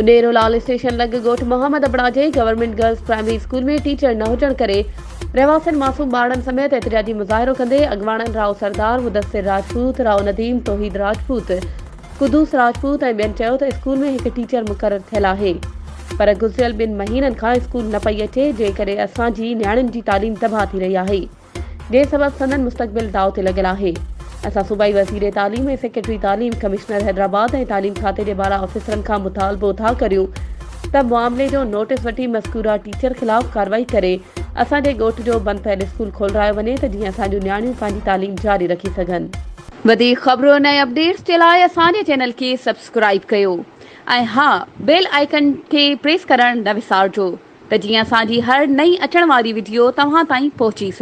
اڏيرو لال station لڳ ڳوٺ محمد ابڙا جي government girls primary school ۾ teacher نه هجڻ ڪري رهواسين معصوم ٻارڙن سميت احتجاجي مظاهرو ڪندي اڳواڻن رائو سردار، مدثر راجپوت، رائو نديم، توحيد راجپوت، قدوس راجپوت ۽ ٻين چيو ته اسڪول ۾ هڪ ٽيچر مقرر ٿيل آهي پر گذريل ٻن مهينن کان اسڪول نه پئي اچي جنهن ڪري اسان جي نياڻين جي تعليم تباهه ٿي رهي آهي. جنهن سبب سندن مستقبل داء تي لڳل آهي. اسان صوبائي وزير تعليم ۽ سيڪريٽري تعليم، ڪمشنر حيدرآباد ۽ تعليم کاتي جي بالا آفيسرن کان مطالبو ٿا ڪريون ته معاملي جو نوٽيس وٺي مذڪوره ٽيچر خلاف ڪارروائي ڪري اسان جي ڳوٺ جو بند پيل اسڪول کولرايو وڃي ته جيئن اسان جون نياڻيون پنهنجي تعليم جاري رکي سگهن. وڌيڪ خبرن ۽ اپڊيٽس جي لاء اسان جي چينل کي سبسڪرائيب ڪيو ۽ ها بيل آئيڪن کي پريس ڪرڻ نه وسارجو. ته جيئن اسان جي هر نئين اچڻ واري وڊيو توهان تائين پهچي سگهي.